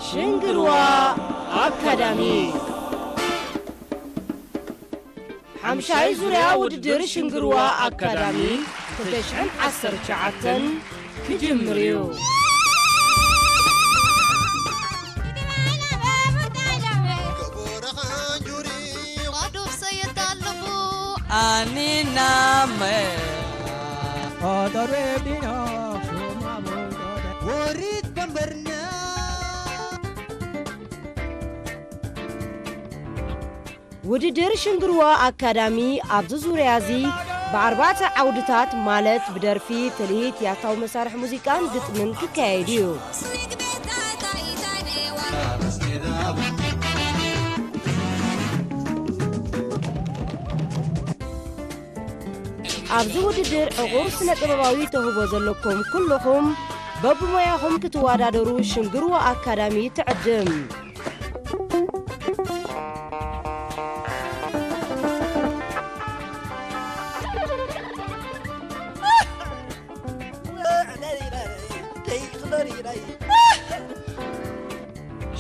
ሽንግርዋ ኣካዳሚ። ሓምሻይ ዙርያ ውድድር ሽንግርዋ ኣካዳሚ ክልተ ሽሕን ዓሰርተ ትሽዓተን ክጅምር እዩ። ኣኒናመ ወሪት በንበርና። ውድድር ሽንግርዋ ኣካዳሚ ኣብዚ ዙርያ እዚ ብኣርባዕተ ዓውድታት፣ ማለት ብደርፊ፣ ትልሂት፣ ያታዊ መሳርሒ ሙዚቃን ግጥምን ክካየድ እዩ። ኣብዚ ውድድር ዕቑር ስነ ጥበባዊ ተውህቦ ዘለኩም ኩልኹም በብሞያኹም ክትወዳደሩ ሽንግርዋ ኣካዳሚ ትዕድም።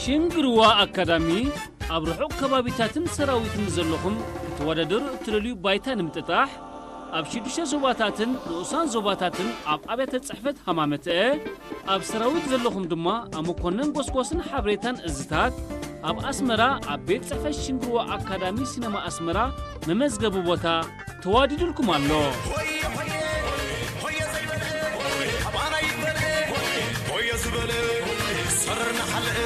ሽንግርዋ ኣካዳሚ ኣብ ርሑቕ ከባቢታትን ሰራዊትን ዘለኹም ክትወዳደሩ እትደልዩ ባይታ ንምጥጣሕ፣ ኣብ ሽዱሽተ ዞባታትን ንኡሳን ዞባታትን ኣብ ኣብያተ ጽሕፈት ሃማመተአ፣ ኣብ ሰራዊት ዘለኹም ድማ ኣብ መኮነን ጎስጓስን ሓበሬታን እዝታት፣ ኣብ ኣስመራ ኣብ ቤት ጽሕፈት ሽንግርዋ ኣካዳሚ ሲነማ ኣስመራ መመዝገቢ ቦታ ተዋዲዱልኩም ኣሎ። ሆየ ሆየ፣ ሆየ ዘይበለ፣ ሆየ፣ ኣባና ይበለ፣ ሆየ ዝበለ፣ ሰረርና ሓለአ፣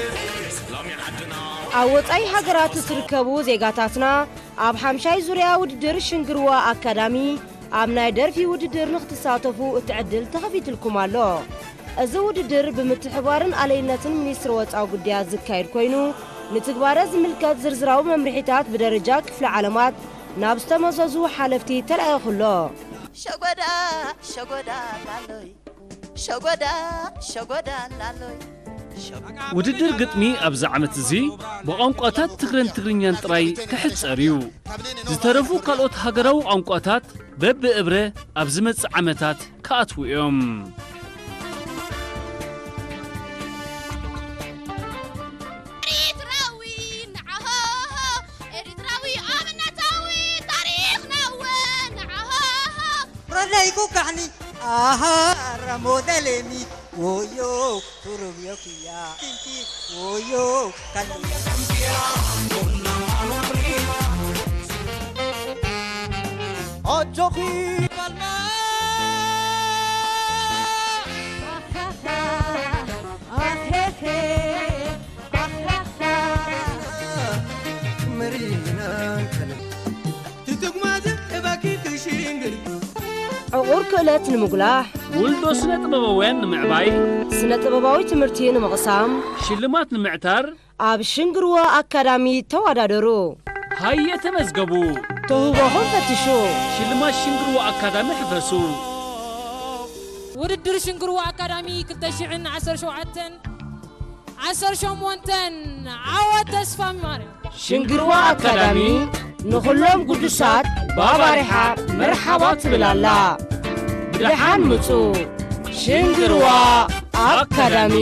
ሰላም ይዓድና። ኣብ ወጻኢ ሃገራት እትርከቡ ዜጋታትና፣ ኣብ ሓምሻይ ዙርያ ውድድር ሽንግርዋ ኣካዳሚ ኣብ ናይ ደርፊ ውድድር ንክትሳተፉ እቲ ዕድል ተኸፊትልኩም ኣሎ። እዚ ውድድር ብምትሕብባርን ኣለይነትን ሚኒስትሪ ወጻኢ ጉዳያት ዝካየድ ኮይኑ፣ ንትግባረ ዝምልከት ዝርዝራዊ መምርሒታት ብደረጃ ክፍለ ዓለማት ናብ ዝተመዘዙ ሓለፍቲ ተላኢኹ ኣሎ። ሸጎዳ፣ ሸጎዳ ላሎይ፣ ሸጎዳ፣ ሸጎዳ ላሎይ፣ ሸጎዳ። ውድድር ግጥሚ ኣብዚ ዓመት እዚ ብቋንቋታት ትግረን ትግርኛን ጥራይ ክሕጸር እዩ። ዝተረፉ ካልኦት ሃገራዊ ቋንቋታት በብእብረ ኣብ ዝመጽእ ዓመታት ክኣትዉ እዮም። ኤሪትራዊ ንዓሆሆ፣ ኤሪትራዊ ኣብነታዊ ታሪኽና እውን ንዓሆሆ። ረዳይኩ ካሕኒ ኣሃ ረሞደሌኒ ወዮ ቱሩብዮ ኪያ ቲንቲ ወዮ ካሉ ኣጆኺ ባልማ ዕቑር ክእለት ንምጉላሕ፣ ውልዶ ስነ ጥበባውያን ንምዕባይ፣ ስነ ጥበባዊ ትምህርቲ ንምቕሳም፣ ሽልማት ንምዕታር ኣብ ሽንግርዋ ኣካዳሚ ተወዳደሩ። ሃየ ተመዝገቡ። ተውህቦኹም ፈትሹ። ሽልማት ሽንግርዋ ኣካዳሚ ሕፈሱ። ውድድር ሽንግርዋ ኣካዳሚ ክልተ ሽሕን ዓሰርተ ሸውዓተን ዓሰርተ ሸሞንተን ዓወት ተስፋ ማርያም። ሽንግርዋ ኣካዳሚ ንኹሎም ግዱሳት ባባሪሓ መርሓባ ትብል ኣላ። ብደሓን ምጹ። ሽንግርዋ ኣካዳሚ።